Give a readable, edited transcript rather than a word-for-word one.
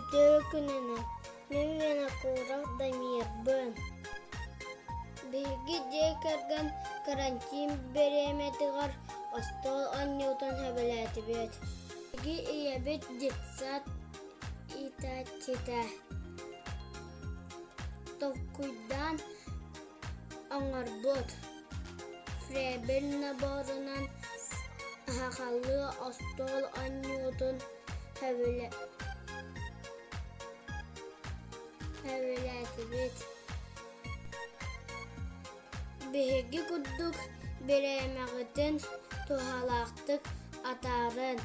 Үтүө күнүнэн, мин Винокуров Дамирбын. Биһиги дьиэ кэргэн карантин бириэмэтигэр остуол оонньуутун сөбүлээтибит. Биһиги ийэбит детсад иитээччитэ. Толкуйдаан оҥорбут Фребель наборунан сахалыы остуол оонньуутун сөбүлээтибит. Биһиги курдук бириэмэҕитин туһалаахтык атаарыҥ.